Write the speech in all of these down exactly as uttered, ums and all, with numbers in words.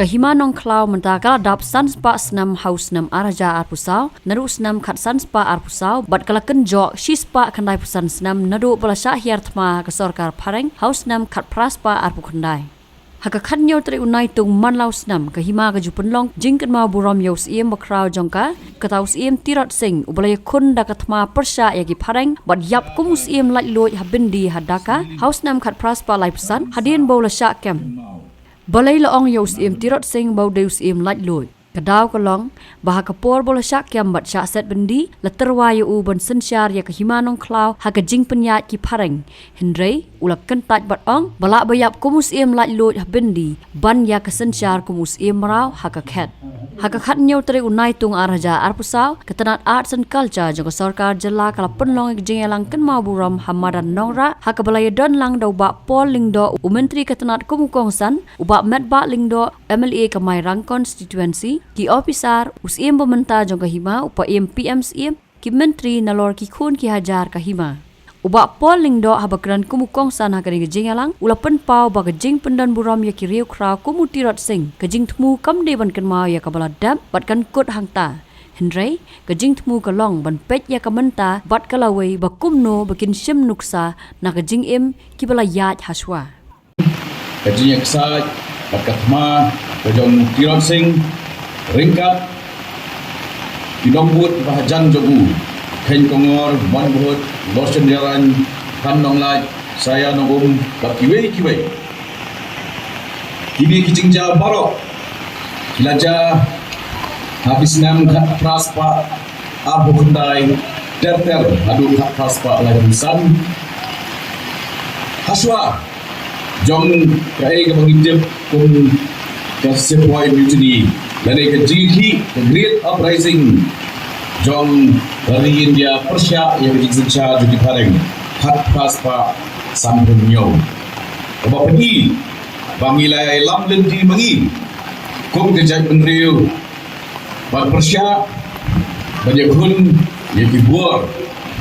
Ka Hima Nongkhlaw mynta ka la dap san spah snem ha u snem ar hajar arphew saw, naduh u snem khatsan spah arphew saw, bad ka la kynjoh shi spah khyndai phew san snem naduh ba la shah hiar thma ha ka sorkar phareng ha u snem khatphra spah arphew khyndai. Ha ka khathynñiew tarik u Naitung man la u snem, ka hima ka ju pynlong jingkynmaw burom ïa u Syiem bakhraw jong ka, kata u Syiem Tirot Sing, uba la ïakhun da ka thma pyrshah ïa ki phareng bad ïap kum u Syiem laitluid ha Bindi ha Dhaka ha u snem khatphra spah laiphew san, hadien ba u la shah kem. Balei la ong ïa u Syiem Tirot Sing ba u dei u Syiem laitluid? Ka daw ka long ba ha ka por ba u la shah kem bad shah set byndi, la tyrwa ïa u ban synshar ïa ka Hima Nongkhlaw ha ka jingpynïaid ki phareng. Hynrei u la kyntait bad ong ba lah ba ïap kum u Syiem laitluid ha Bindi ban ïa ka synshar kum u Syiem mraw ha ka khet. Ha ka khathynñiew tarik u Naitung ar hajar arphew saw, ka tnat Arts and Culture jong ka sorkar jylla ka la pynlong ïa ka jingïalang kynmaw burom ha madan Nongrah, ha kaba la ïadon lang da u Bah Paul Lyngdoh, u Myntri ka tnat kum u kongsan, u Bah Metbah Lyngdoh, M L A ka Mairang Constituency, ki ophisar, u Syiem ba mynta jong ka hima, u Paiem P M Syiem, ki myntri nalor ki khun ki hajar ka hima. U Bah Paul Lyngdoh, haba kren kum u kongsan ha kane ka jingïalang, u la pynpaw ba ka jingpyndon burom ïa ki riewkhraw kum u Tirot Sing, ka jingthmu kam dei ban kynmaw ïa kaba la dep bad kan kut hangta. Hynrei ka jingthmu ka long ban peit ïa ka mynta bad ka lawei, ba kumno ba kin shim nuksa na ka jingim kiba la ïaid hashwa. Ka jingïaksaid bad ka thma ka jong u Tirot Sing, ryngkat ki nongbud ba hajan jong u, Kheiñ Kongor, Mon Bhut, Losien Ïarañ, Khan Nonglait, Saya Nongum bad kiwei kiwei. Kine ki jingjia baroh ki la jia ha ki snem khatphra spah arphew khyndai ter ter haduh khatphra spah laiphew san. Hashwa jong kaei kaba ngi tip kum ka Sepoy Mutiny, lane ka jingïakhih, ka Great Uprising jong ka ri India pyrshah ïa ka jingsynshar jong ki phareng, khatphra spah sanphew hynñiew. Kaba pyni ba ngi la ïalam lynti ma ngi kum ka jaitbynriew ban pyrshah, ban ïakhun ïa ki bor,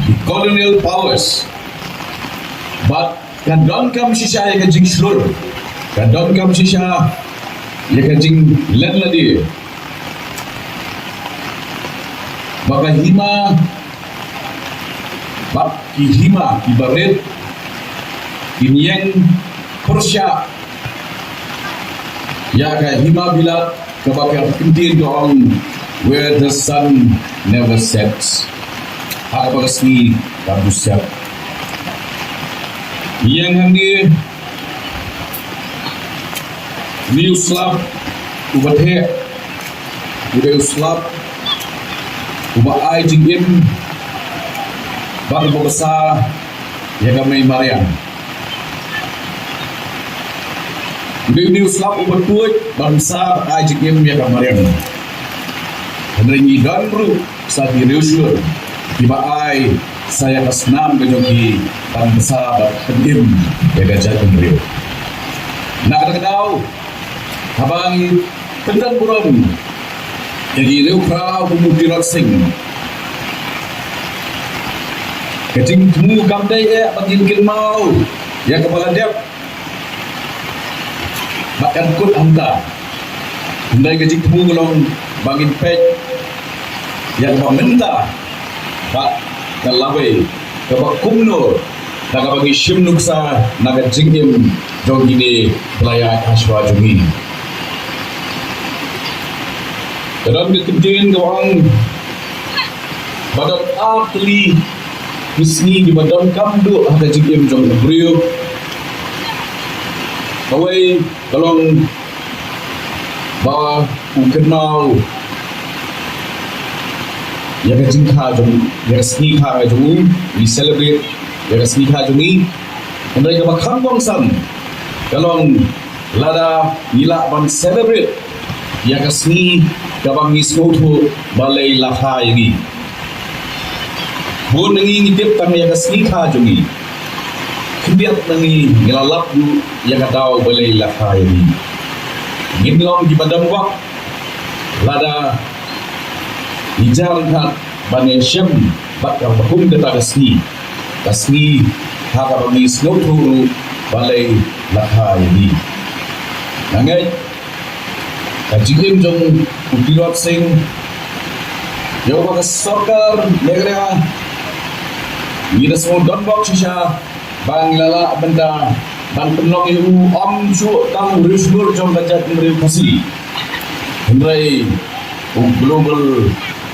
ki colonial powers. Bad ka donkam shisha ïa ka jingshlur, ka donkam shisha ïa ka jinglen lade. Ba ka hima, ba ki hima kiba rit kin ïeng pyrshah ïa ka hima bilat, kaba ka ktien ka ong, "Where the sun never sets." Ha kaba ka sngi kam shu set. Ïeng hangne, une u slap uba theh, u dei u slap uba ai jingim bad uba bsa ïa ka mei mariang. U dei une u slap uba tuid ban bsa bad ai jingim ïa ka mariang. Hynrei ngi don ruh sa ki riewshlur kiba ai sa ïa ka snam ka jong ki ban bsa bad pynim ïa ka jaitbynriew. Na kata ka daw, haba ngi pyndonkam burom ïa ki riewkhraw kum u Tirot Sing, ka jingthmu kam dei eh ba kin kynmaw ïa kaba la dep bad kan kut hangta. Hynrei ka jingthmu ka long ba ngin peit ïa kaba mynta bad ka lawei, kaba kumno, na kaba ngi shim nuksa na ka jingim jong kine ba la ïaid hashwa jong ngi. Ka don ka ktien kaba ong ba don ar tylli ki sngi kiba donkam duh ha ka jingim jong u briew. Kawei ka long ba u kynmaw ïa ka jingkha jong, ïa ka sngi kha jong u, we celebrate ïa ka sngi kha jong ngi. Hynrei kaba kham kongsan ka long lada ngi lah ban celebrate ïa ka sngi kaba ngi sngewthuh balei la kha ïa ngi. Bun na ngi ngi tip tang ïa ka sngi kha jong ngi. Khyndiat na ngi ngi la lap ruh ïa ka daw balei la kha ïa ngi. Ngin long kiba don wah lada ngi jar kat ban ïashem bad kaba kum kata ka sngi. Ka sngi ha kaba ngi sngewthuh ruh balei la kha ïa ngi. Nga ngeit Ka jingim jong u Tirot Sing, ïa uba ka sorkar Meghalaya ngi da sngewdon bok shisha ba ngi la lah bynta ban pynlong ïa u, ym shuh tang u riewshlur jong ka jaitbynriew Khasi, hynrei u global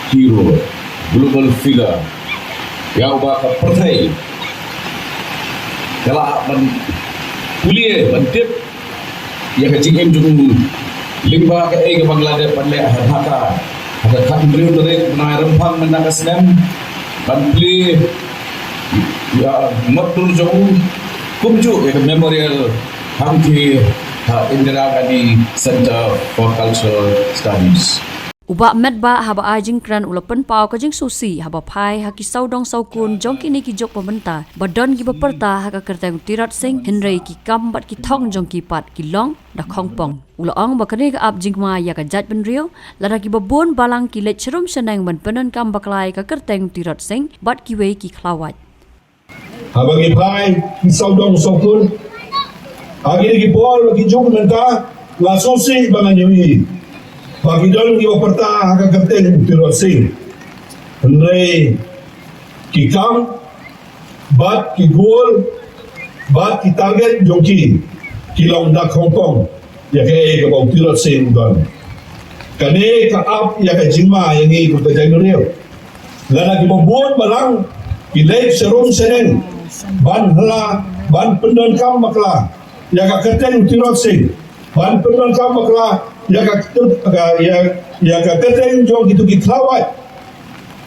hero, global figure, ïa uba ka pyrthei ka lah ban pule, ban tip ïa ka jingim jong u lyngba kaei kaba ngi la dep ban leh ha Dhaka ha ka khathynriew tarik bnai Rymphang mynta ka snem, ban plie ïa ka mutdur jong u kumjuh ïa ka memorial hangtei ha Indira Gandhi Centre for Cultural Studies. U Bah Metbah haba ai jingkren u la pynpaw ka jingsngewsih haba phai ha ki sawdong sawkun jong kine ki juk ba mynta ba don kiba pyrta ha ka kyrteng u Tirot Sing, hynrei ki kam bad ki thong jong ki pat ki long da khongpong. U la ong ba kane ka ap jingma ïa ka jaitbynriew lada kiba bun balang ki leit sharum shaneng ban pyndonkam bakla ïa ka kyrteng u Tirot Sing bad kiwei ki khlawait. Haba ngi phai ki sawdong sawkun ha kine ki por bad ki juk mynta, nga sngewsih ba ngan ïohi ba ki don kiba pyrta ha ka kyrteng u Tirot Sing, hynrei ki kam bad ki goal bad ki target jong ki ki long da khongpong ïa kaei kaba u Tirot Sing u don. Kane ka ap ïa ka jingma ïa ngi kum ka jaitbynriew. Lada kiba bun balang ki leit sharum shaneng ban hla, ban pyndonkam bakla ïa ka kyrteng u Tirot Sing, ban pyndonkam bakla ïa ka, ka, ïa, ïa ka kyrteng jong kito ki khlawait,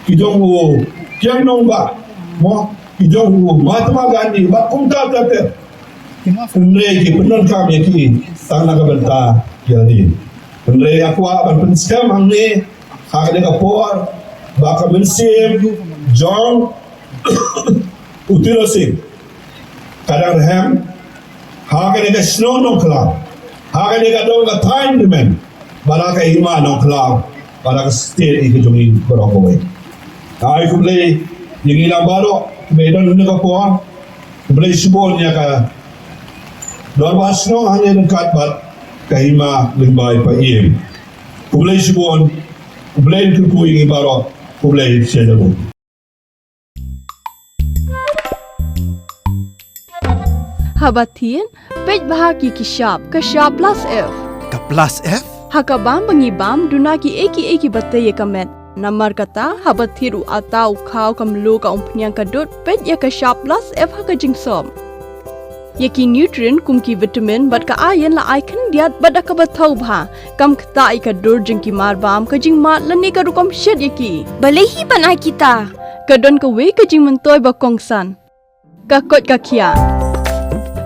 ki jong u Kiang Nangbah, mo, ki jong u Mahatma Gandhi bad kumta ter ter. Hynrei ki pyndonkam ïa ki tang na ka bynta ki lade. Hynrei nga kwah ban pynskhem hangne ha kane ka por ba ka mynsiem jong u Tirot Sing ka dang rhem ha kane ka shnong Nongkhlaw, ha kane ka dong ka thaiñ Tymmen, bad ha ka hima Nongkhlaw, bad ha ka state ka jong ngi baroh kawei. Ai khublei ïa ngi lang baroh kiba don ha kane ka por. Khublei shibun ïa ka dorbar shnong hangne ryngkat bad ka hima lyngba i Paiem. Khublei shibun. Khublei kyrkhu ïa ngi baroh. Khublei shibun. Haba thied, peit bha ki ki shap, ka shap plus F. Ka plus F? Ha ka bam ba ngi bam, duna kiei kiei kiba tei ïa ka met. Namar kata, haba thied u atta, u khaw, ka mluh, ka umphniang, ka dud, peit ïa ka shap plus F ha ka jingsop. Ïa ki nutrient kum ki vitamin bad ka iron la ai khyndiat bad da kaba thaw bha. Kam ktah ïa ka dur jong ki marbam, ka jingmad lane ka rukom shet ïa ki. Balei hi ban ai kita? Ka don kawei ka jingmyntoi ba kongsan. Ka koit ka khiah.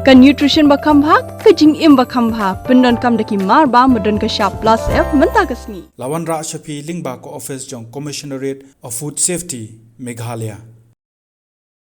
Ka nutrition ba kham bha, ka jingim ba kham bha. Pyndonkam da ki marbam ba don ka shap plus F mynta ka sngi. La wanrah sha phi lyngba ka office jong Commissionerate of Food Safety, Meghalaya.